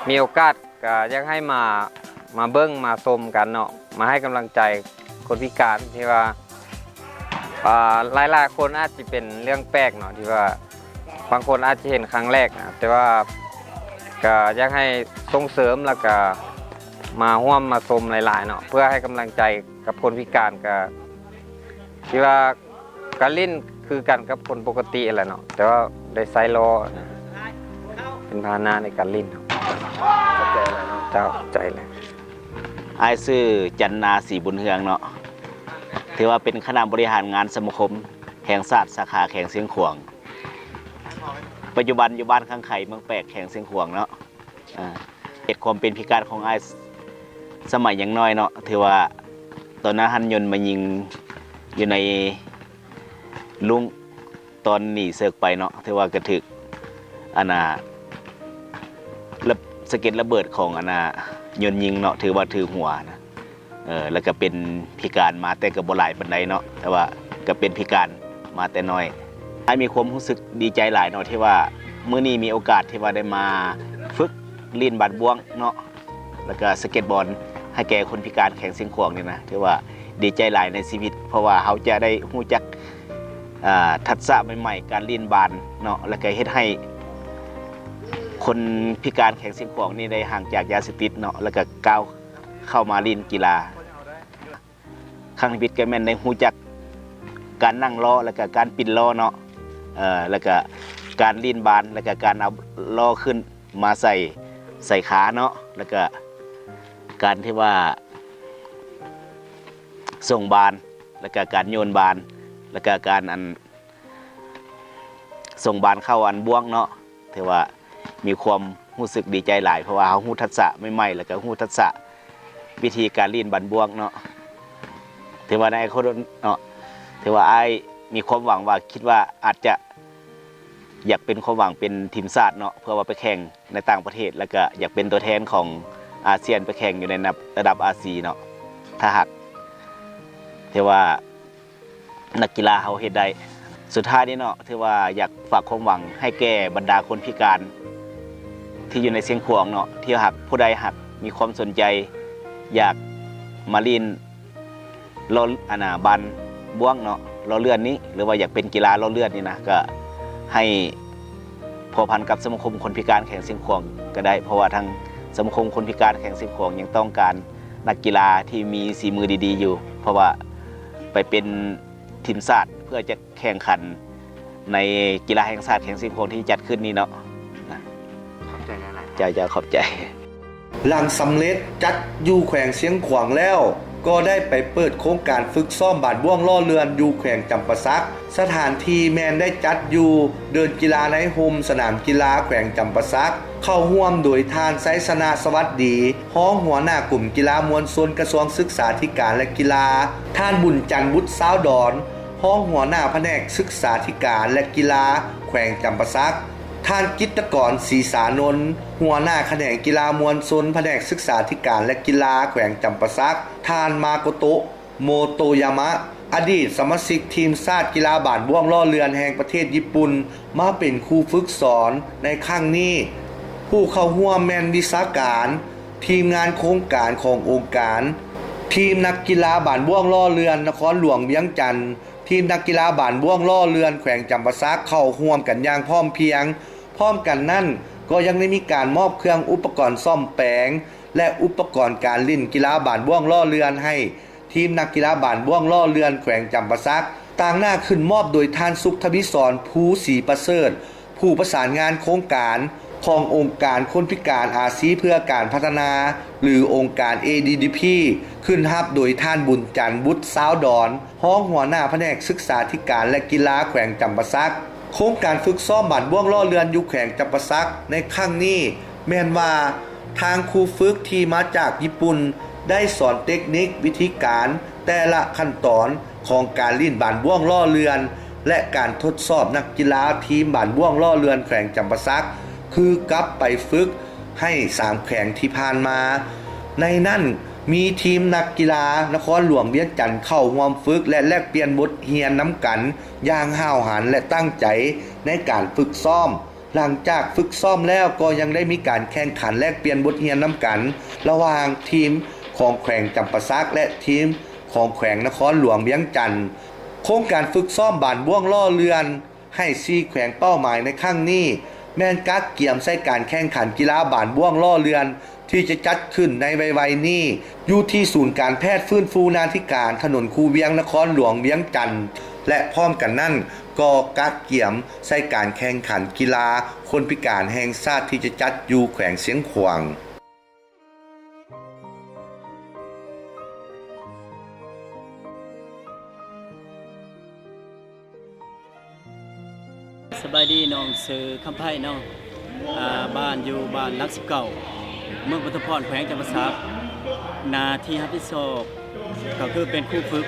ມີໂອກາດ ກະຢາກໃຫ້ມາ ມາເບິ່ງມາຊົມກັນເນາະ ມາໃຫ້ກຳລັງໃຈຄົນພິການ ທີ່ວ່າ ອ່າ ຫຼາຍໆຄົນອາດຈະເປັນເລື່ອງແປກເນາະ ທີ່ວ່າບາງຄົນອາດຈະເຫັນຄັ້ງແລກນະ ແຕ່ວ່າກະຢາກໃຫ້ສົ່ງເສີມ ແລ້ວກະມາຮ່ວມມາຊົມຫຼາຍໆເນາະ ເພື່ອໃຫ້ກຳລັງໃຈກັບຄົນພິການ ກະ ທີ່ວ່າການຫຼິ້ນຄືກັນກັບຄົນປົກກະຕິຫັ້ນແຫຼະເນາະ ແຕ່ວ່າໄດ້ໃຊ້ລໍ້ນະ ເປັນພາຫະນະໃນການຫຼິ້ນ. ເຈົ້າ ຂອບໃຈຫຼາຍ. ອ້າຍຊື່ ຈັນນາ ສີບຸນເຮືອງເນາະ ຖືວ່າເປັນຄະນະບໍລິຫານງານສະມາຄົມແຫ່ງຊາດສາຂາແຂວງຊຽງຂວາງ ປັດຈຸບັນຢູ່ບ້ານຄັງໄຄ ເມືອງແປກ ແຂວງຊຽງຂວາງເນາະ. ອາ ເຫດຄວາມເປັນພິການຂອງອ້າຍສະໄໝຍັງນ້ອຍເນາະ ຖືວ່າຕອນນັ້ນຫັ້ນຍົນມາຍິງຢູ່ໃນລຸ້ງ ຕອນໜີເສິກໄປເນາະ ຖືວ່າກະຖືກ ອັນນ່າ ລະ ສະເກັດລະເບີດຂອງ ອັນນ່າ ຍົນຍິງເນາະ ຖືວ່າຖືກຫົວນະ. ເອີ ແລ້ວກະເປັນພິການມາແຕ່ກະບໍ່ຫຼາຍປານໃດເນາະ ແຕ່ວ່າກະເປັນພິການມາແຕ່ນ້ອຍ. ອ້າຍມີຄວາມຮູ້ສຶກດີໃຈຫຼາຍເນາະ ທີ່ວ່າມື້ນີ້ມີໂອກາດທີ່ວ່າໄດ້ມາຝຶກຫຼິ້ນບານບ້ວງເນາະ ແລ້ວກະສະເກັດບອນໃຫ້ແກ່ຄົນພິການແຂວງຊຽງຂວາງນີ້ນະ ຖືວ່າດີໃຈຫຼາຍໃນຊີວິດ ເພາະວ່າເຮົາຈະໄດ້ຮູ້ຈັກ ອ່າ ທັກສະໃໝ່ໆ ການຫຼິ້ນບານເນາະ ແລ້ວກະເຮັດໃຫ້ຄົນພິການແຂວງຊຽງຂວາງນີ້ໄດ້ຫ່າງຈາກຢາເສບຕິດເນາະ ແລ້ວກະກ້າວ ເຂົ້າມາຫຼິ້ນກິລາ. ຄັ້ງທຳອິດກະແມ່ນໄດ້ຮູ້ຈັກການນັ່ງລໍ້ ແລ້ວກະການປິ່ນລໍ້ເນາະ ເອີ ແລ້ວກະການຫຼິ້ນບານ ແລ້ວກະການເອົາລໍ້ຂຶ້ນມາໃສ່ ໃສ່ຂາເນາະ ແລ້ວກະການທີ່ວ່າສົ່ງບານ ແລ້ວກະການໂຍນບານ ແລ້ວກະການ ອັນ ສົ່ງບານເຂົ້າອັນບ້ວງເນາະ ຖືວ່າມີຄວາມຮູ້ສຶກດີໃຈຫຼາຍ ເພາະວ່າເຮົາຮູ້ທັກສະໃໝ່ໆ ແລ້ວກະຮູ້ທັກສະວິທີການຫຼິ້ນບານບ້ວງເນາະ ຖືວ່າໃນອະນາຄົດເນາະ ຖືວ່າອ້າຍມີຄວາມຫວັງວ່າ ຄິດວ່າອາດຈະຢາກເປັນຄວາມຫວັງເປັນທີມຊາດເນາະ ເພື່ອວ່າໄປແຂ່ງໃນຕ່າງປະເທດ ແລ້ວກະຢາກເປັນຕົວແທນຂອງອາຊຽນໄປແຂ່ງຢູ່ໃນລະດັບ ລະດັບອາຊີເນາະ ຖ້າຫາກ ຖືວ່າ ນັກກິລາເຮົາເຮັດໄດ້. ສຸດທ້າຍນີ້ເນາະ ຖືວ່າຢາກຝາກຄວາມຫວັງໃຫ້ແກ່ບັນດາຄົນພິການທີ່ຢູ່ໃນຊຽງຂວາງເນາະ ທີ່ຫາກຜູ້ໃດຫາກມີຄວາມສົນໃຈ ຢາກມາຫຼິ້ນລໍ້ ອັນນ່າ ບານບ້ວງເນາະ ລໍ້ເລື່ອນນີ້ ຫຼືວ່າຢາກເປັນກິລາລໍ້ເລື່ອນນີ້ນະ ກະໃຫ້ພົວພັນກັບສະມາຄົມຄົນພິການແຂວງຊຽງຂວາງກະໄດ້ ເພາະວ່າທາງສະມາຄົມຄົນພິການແຂວງຊຽງຂວາງຍັງຕ້ອງການນັກກິລາທີ່ມີສີມືດີໆຢູ່ ເພາະວ່າໄປເປັນ ທີມຊາດ ເພື່ອຈະແຂ່ງຂັນໃນກິລາແຫ່ງຊາດແຂວງຊຽງຂວາງທີ່ຈັດຂຶ້ນນີ້ເນາະ. ຂອບໃຈຫຼາຍໆ. ເຈົ້າໆ ຂອບໃຈ. ຫຼັງສຳເລັດຈັດຢູ່ແຂວງຊຽງຂວາງແລ້ວ ກໍໄດ້ໄປເປີດໂຄງການຝຶກຊ້ອມບານບ້ວງລໍ້ເລື່ອນຢູ່ແຂວງຈຳປາສັກ. ສະຖານທີ່ແມ່ນໄດ້ຈັດຢູ່ເດີ່ນກິລາໃນຮົ່ມສະໜາມກິລາແຂວງຈຳປາສັກ. ເຂົ້າຮ່ວມໂດຍທ່ານ ໄຊຊະນະ ສະຫວັດດີ ຮອງຫົວໜ້າກົມກິລາມວນຊົນ ກະຊວງສຶກສາທິການ ແລະ ກິລາ, ທ່ານ ບຸນຈັນ ບຸດຊາວດອນ ຮອງຫົວໜ້າພະແນກສຶກສາທິການ ແລະ ກິລາ ແຂວງຈຳປາສັກ, ທ່ານ ກິດຕະກອນ ສີສານົນ ຫົວໜ້າຂະແໜງກິລາມວນຊົນ ພະແນກສຶກສາທິການ ແລະ ກິລາ ແຂວງຈຳປາສັກ, ທ່ານ ມາໂກໂຕະ ໂມໂຕຍາມະ ອະດີດສະມາຊິກທີມຊາດກິລາບານບ້ວງລໍ້ເລື່ອນແຫ່ງປະເທດຍີ່ປຸ່ນ ມາເປັນຄູຝຶກສອນໃນຄັ້ງນີ້. ຜູ້ເຂົ້າຮ່ວມແມ່ນວິຊາການ, ທີມງານໂຄງການຂອງອົງການ ທີມນັກກິລາບານບ້ວງຫຼໍ່ເລື່ອນນະຄອນຫຼວງວຽງຈັນ, ທີມນັກກິລາບານບ້ວງຫຼໍ່ເລື່ອນແຂວງຈຳປາສັກ ເຂົ້າຮ່ວມກັນຢ່າງພ້ອມພຽງ. ພ້ອມກັນນັ້ນ ກໍຍັງໄດ້ມີການມອບເຄື່ອງອຸປະກອນສ້ອມແປງ ແລະ ອຸປະກອນການຫຼິ້ນກິລາບານບ້ວງຫຼໍ່ເລື່ອນໃຫ້ ທີມນັກກິລາບານບ້ວງຫຼໍ່ເລື່ອນແຂວງຈຳປາສັກ, ຕາງໜ້າຂຶ້ນມອບໂດຍທ່ານ ສຸກທະວີສອນ ພູສີປະເສີດ, ຜູ້ປະສານງານໂຄງການຂອງອົງການຄົນພິການອາຊີເພື່ອການພັດທະນາ ຫຼື ອົງການ ເອດີດີພີ ຂຶ້ນຮັບໂດຍທ່ານ ບຸນຈັນ ບຸດຊາວດອນ, ຮອງຫົວໜ້າພະແນກສຶກສາທິການ ແລະ ກິລາແຂວງຈຳປາສັກ. ໂຄງການຝຶກຊ້ອມບານບ້ວງຫຼໍ່ເລື່ອນຢູ່ແຂວງຈຳປາສັກໃນຄັ້ງນີ້ ແມ່ນວ່າ ທາງຄູຝຶກທີ່ມາຈາກຍີ່ປຸ່ນ ໄດ້ສອນເຕັກນິກ, ວິທີການ, ແຕ່ລະຂັ້ນຕອນຂອງການຫຼິ້ນບານບ້ວງຫຼໍ່ເລື່ອນ ແລະ ການທົດສອບນັກກິລາທີມບານບ້ວງຫຼໍ່ເລື່ອນແຂວງຈຳປາສັກ ຄືກັບໄປຝຶກໃຫ້ສາມແຂວງທີ່ຜ່ານມາ. ໃນນັ້ນມີທີມນັກກິລານະຄອນຫຼວງວຽງຈັນເຂົ້າຮ່ວມຝຶກ ແລະ ແລກປ່ຽນບົດຮຽນນຳກັນຢ່າງຫ້າວຫັນ ແລະ ຕັ້ງໃຈໃນການຝຶກຊ້ອມ. ຫຼັງຈາກຝຶກຊ້ອມແລ້ວ ກໍຍັງໄດ້ມີການແຂ່ງຂັນແລກປ່ຽນບົດຮຽນນຳກັນ ລະຫວ່າງທີມຂອງແຂວງຈຳປາສັກ ແລະ ທີມຂອງແຂວງນະຄອນຫຼວງວຽງຈັນ. ໂຄງການຝຶກຊ້ອມບານບ້ວງຫຼໍ່ເລື່ອນໃຫ້ສີ່ແຂວງເປົ້າໝາຍໃນຄັ້ງນີ້ ແມ່ນກະກຽມໃສ່ການແຂ່ງຂັນກິລາບານບ້ວງຫຼໍ່ເລື່ອນ ທີ່ຈະຈັດຂຶ້ນໃນໄວໆນີ້ ຢູ່ທີ່ສູນການແພດຟື້ນຟູນາທິການ ຖະໜົນຄູວຽງ ນະຄອນຫຼວງວຽງຈັນ ແລະ ພ້ອມກັນນັ້ນ ກໍກະກຽມໃສ່ການແຂ່ງຂັນກິລາຄົນພິການແຫ່ງຊາດ ທີ່ຈະຈັດຢູ່ແຂວງຊຽງຂວາງ. ສະບາຍດີ ນ້ອງຊື່ຄຳໄພເນາະ ອ່າ ບ້ານຢູ່ບ້ານຫຼັກສິບເກົ້າ ເມືອງປະທຸມພອນ ແຂວງຈຳປາສັກ. ໜ້າທີ່ຮັບຜິດຊອບກໍຄືເປັນຄູຝຶກ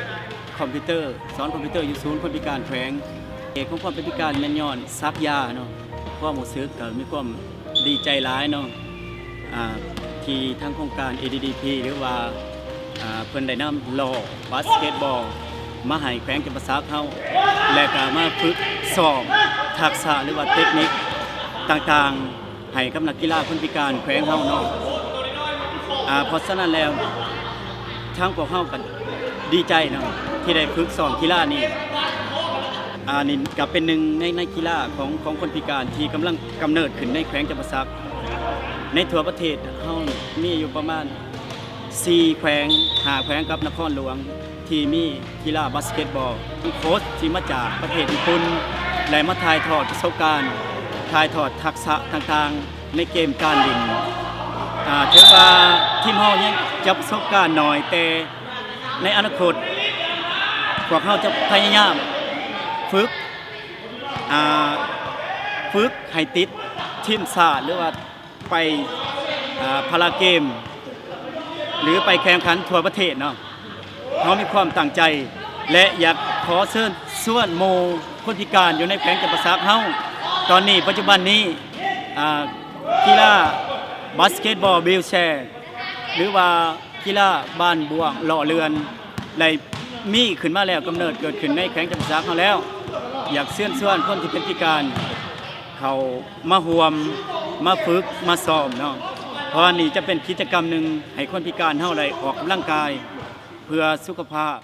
ຄອມພິວເຕີ ສອນຄອມພິວເຕີຢູ່ສູນຄົນພິການແຂວງ. ເຫດຂອງຄວາມເປັນພິການແມ່ນຍ້ອນສັກຢາເນາະ. ຄວາມຮູ້ສຶກກໍມີຄວາມດີໃຈຫຼາຍເນາະ ອ່າ ທີ່ທາງໂຄງການ ເອດີດີພີ ຫຼືວ່າ ອ່າ ເພິ່ນໄດ້ນຳຫຼໍ່ບາສເກັດບອລມາໃຫ້ແຂວງຈຳປາສັກເຮົາ ແລະກະມາຝຶກຊ້ອມທັກສະ ຫຼືວ່າເຕັກນິກຕ່າງໆ ໃຫ້ກັບນັກກິລາຄົນພິການແຂວງເຮົາເນາະ. ອ່າ ເພາະສະນັ້ນແລ້ວ ທາງພວກເຮົາກໍດີໃຈເນາະ ທີ່ໄດ້ຝຶກຊ້ອມກິລານີ້. ອ່າ ນີ້ກໍເປັນໜຶ່ງໃນ ໃນກິລາຂອງ ຂອງຄົນພິການທີ່ກຳລັງກຳເນີດຂຶ້ນໃນແຂວງຈຳປາສັກ. ໃນທົ່ວປະເທດເຮົາມີຢູ່ປະມານ ສີ່ແຂວງ ຫ້າແຂວງກັບນະຄອນຫຼວງ ທີ່ມີກິລາບາສເກັດບອລ. ໂຄດທີ່ມາຈາກປະເທດຍີ່ປຸ່ນ ໄດ້ມາຖ່າຍທອດປະສົບການ, ຖ່າຍທອດທັກສະຕ່າງໆ ໃນເກມການຫຼິ້ນ. ອ່າ ເຖິງວ່າທີມເຮົາຍັງຈະປະສົບການໜ້ອຍ, ແຕ່ໃນອະນາຄົດ ພວກເຮົາຈະພະຍາຍາມຝຶກ, ອ່າ ຝຶກໃຫ້ຕິດທີມຊາດ ຫຼືວ່າ ໄປ ອ່າ ພາລາເກມ ຫຼື ໄປແຂ່ງຂັນທົ່ວປະເທດເນາະ. ເຮົາມີຄວາມຕັ້ງໃຈ ແລະ ຢາກຂໍເຊີນຊວນໝູ່ຄົນພິການຢູ່ໃນແຂວງຈຳປາສັກເຮົາ ຕອນນີ້ ປັດຈຸບັນນີ້ ອ່າ ກິລາບາສເກັດບອລວີວແຊ ຫຼືວ່າ ກິລາບານບ້ວງຫຼໍ່ເລື່ອນ ໄດ້ມີຂຶ້ນມາແລ້ວ, ກຳເນີດເກີດຂຶ້ນໃນແຂວງຈຳປາສັກເຮົາແລ້ວ. ຢາກເຊີນຊວນຄົນທີ່ເປັນພິການເຂົ້າມາຮ່ວມ, ມາຝຶກ, ມາຊ້ອມເນາະ, ເພາະວ່ານີ້ຈະເປັນກິດຈະກຳໜຶ່ງໃຫ້ຄົນພິການເຮົາໄດ້ອອກກຳລັງກາຍເພື່ອສຸຂະພາບ.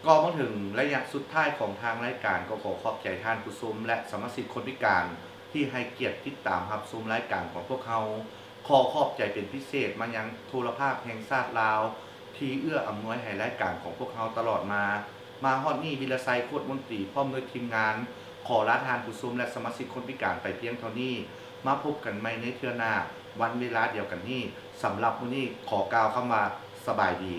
ກໍມາເຖິງໄລຍະສຸດທ້າຍຂອງທາງລາຍການ, ກໍຂໍຂອບໃຈທ່ານຜູ້ຊົມ ແລະ ສະມາຊິກຄົນພິການ ທີ່ໃຫ້ກຽດຕິດຕາມຮັບຊົມລາຍການຂອງພວກເຮົາ. ຂໍຂອບໃຈເປັນພິເສດມາຍັງໂທລະພາບແຫ່ງຊາດລາວ ທີ່ເອື້ອອຳນວຍໃຫ້ລາຍການຂອງພວກເຮົາຕະຫຼອດມາ. ມາຮອດນີ້ ວິລະໄຊ ໂຄດມົນຕີ ພ້ອມດ້ວຍທີມງານ ຂໍລາທ່ານຜູ້ຊົມ ແລະ ສະມາຊິກຄົນພິການໄປພຽງເທົ່ານີ້. ມາພົບກັນໃໝ່ໃນເທື່ອໜ້າ ວັນເວລາດຽວກັນນີ້. ສຳລັບມື້ນີ້ ຂໍກ່າວຄຳວ່າ ສະບາຍດີ.